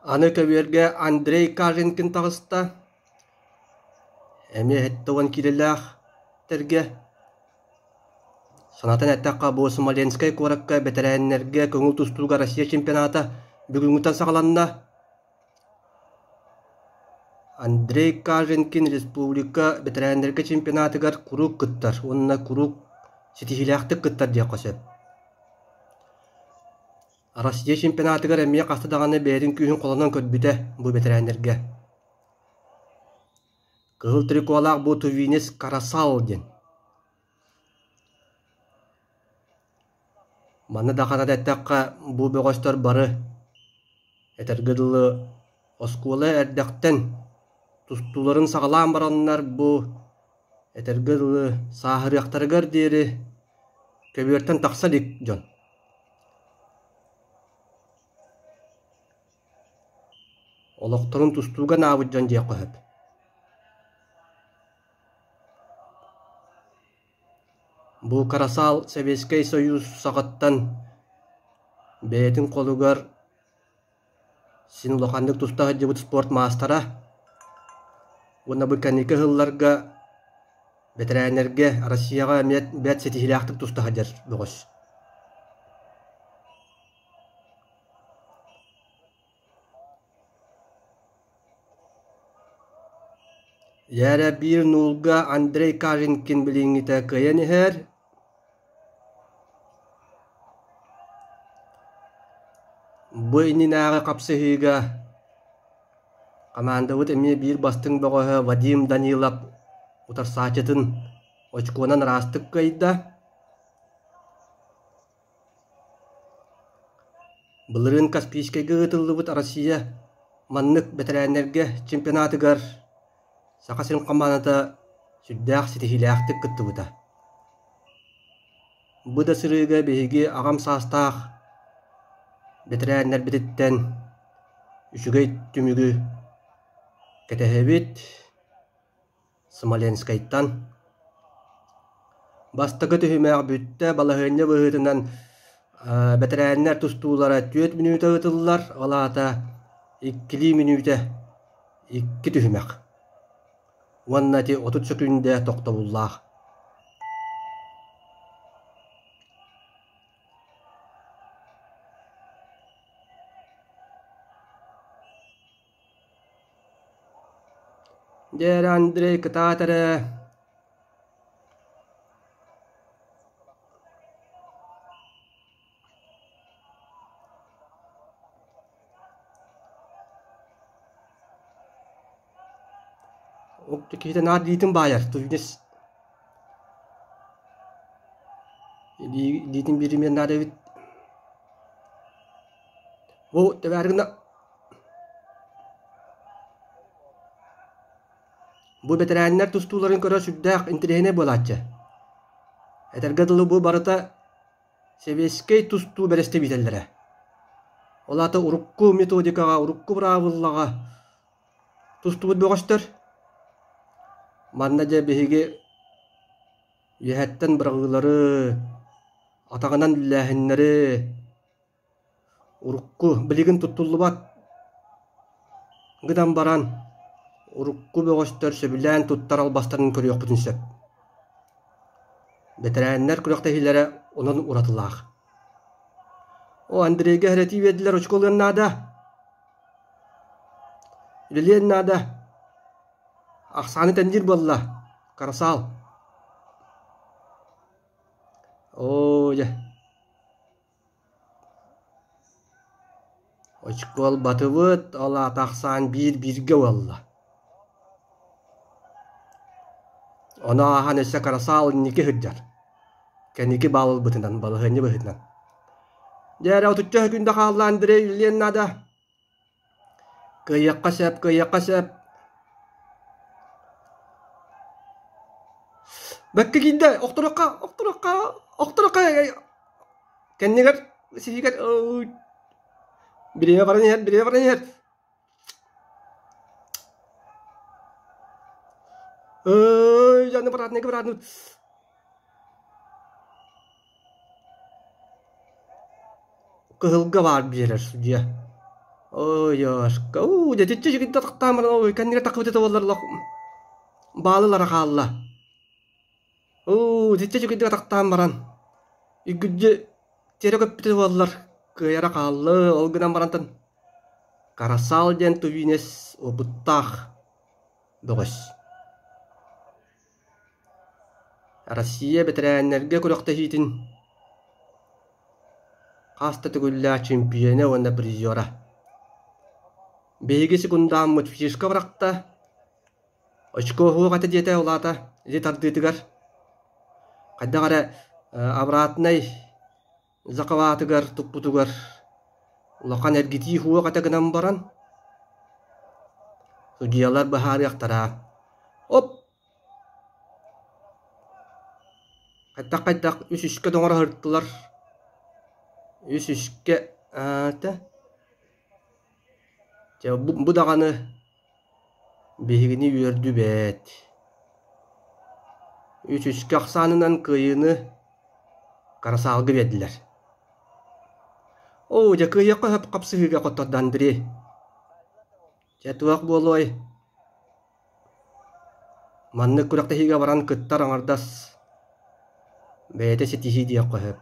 Аны көбүөргэ Андрей Каженкин таҕыста, эмиэ 70 киилэлээх тэргэ. Санатан эттэххэ, бу Смоленскай куоракка бэтэрээннэргэ көҥүл тустууга Россия чемпионата бүгүҥҥүттэн саҕаланна. Андрей Каженкин республика бэтэрээннэргэ чемпионатыгар куруук кыттар уонна куруук ситиһиилээхтик кыттар диэххэ сөп. Россия чемпионатыгар эмиэ хаста даҕаны бэйэтин күүһүн холонон көрбүтэ бу бэтэрээннэргэ. Кыһыл триколаах бу тувинец Карасал диэн. Манна даҕаны эттэххэ, бу бөҕөстөр бары, этэргэ дылы, оскуола эрдэхтэн тустууларын саҕалаан бараннар бу, этэргэ дылы, сааһырыахтарыгар диэри көбүөртэн тахса илик дьон. Олохторун тустууга анаабыт дьон диэххэ сөп. Бу Карасал Сэбиэскэй Союз саҕаттан бэйэтин холугар син улаханнык туста сылдьыбыт спорт маастара уонна бу кэнники сылларга бэтэрээннэргэ Россияҕа эмиэ бэрт ситиһиилээхтик туста сылдьар бөҕөс. Дьэ биир нуулга Андрей Каженкин билиҥҥитэ кыайан иһэр. Бу иннинээҕи хапсыһыыга хамаандабыт эмиэ биир бастыҥ бөҕөһө Вадим Данилов утарсааччытын очкуонан ыраастык кыайда. Былырыын Каспийскайга ыытыллыбыт Россия маннык бэтэрээннэргэ чемпионатыгар Саха сирин хамаандата сүрдээх ситиһиилээхтик кыттыбыта. Бу да сырыыга биһиги аҕам саастаах бэтэрээннэрбититтэн үчүгэй түмүгү кэтэһэбит. Смоленскайтан Бастакы түһүмэх бүттэ, балаһыанньа быһыытынан бэтэрээннэр тустуулара түөрт мүнүүтэ ыытыллар, ол аата иккилии мүнүүтэ икки түһүмэх уонна ити 30 сөкүүндэ тохтобуллаах. Дьэ эрэ Андрей кытаат эрэ Киһитэ наар илиитин баайар тувинец илиитин биэримиэн наада эбит Бу тэбээри гына Бу бэтэрээннэр тустууларын көрө сүрдээх интэриэһинэй буолааччы. Этэргэ дылы бу барыта сэбиэскэй тустуу бэрэстэбиитэллэрэ. Ол аата урукку методикаҕа, урукку быраабылаҕа тустубут бөҕөстөр. Манна дьэ биһиги үөһэттэн быраҕыылары, атаҕынан үллээһиннэри Урукку, билигин туттуллубат гынан баран, урукку бөҕөстөр сөбүлээн туттар албастарын көрүөхпүтүн сөп. Бэтэрээннэр күрэхтэһиилэрэ онон уратылаах. О, Андрейга эрэтии биэрдилэр очко ылыан наада. Үлэлиэн наада. Ахсааны тэҥниир буолла. Карасаал. Оо, дьэ. Очкуолбатыбыт, ол аата ахсаан биир-бииргэ буолла. Ону ааһан өссө Карасаал инники сылдьар. Кэнники баал ылбытынан, балаһыанньа быһыытынан. Дьэ эрэ отучча күндэ хаалла Андрей үлэлиэн наада. Кыайыахха сөп, кыайыахха сөп. Бэккэ киирдэ, охторуохха, охторуохха, охторуохха Кэннигэр сиһигэр бириэмэ баран иһэр, бириэмэ баран иһэр. Ой, аны братник, братник. Кыһылга баар биэрэр судьуйа. Ой, Яшка, уу, дьэ итиччэ үчүгэйдик атахтаан баран, ой, кэннигэр таххыбыт этэ буоллар олох баалылара хаалла. Уу, итиччэ үчүгэйдик атахтаан баран, үгүрдьү тиэрэ көппүтэ буоллар, кыайара хаалла. Ол гынан барантан Карасал диэн тувинец уопуттаах бөҕөс. Россия бэтэрээннэргэ күрэхтэһиитин хас да төгүллээх чемпиона уонна призера. Биһиги секундааммыт фишка бырахта, очко суох этэ диэтэ ол аата ити тардыытыгар хайдах эрэ обратнай захватыгар туппутугар улахан эргитии суох этэ гынан баран судьуйалар быһаарыахтара. Оп! Хайдах-хайдах үс-үскэ доҥоро сырыттылар. Үс-үскэ аата Дьэ бу, бу даҕаны биһигини үөрдүбэт. Үс-үскэ ахсаанынан кыайыыны Карасаалга биэрдилэр. Оо, дьэ кыайыахха сөп хапсыһыыга хоттордо Андрей. Дьэ туох буолуой? Маннык күрэхтэһиигэ баран кыттар аҥардас бэйэтэ ситиһии диэххэ сөп.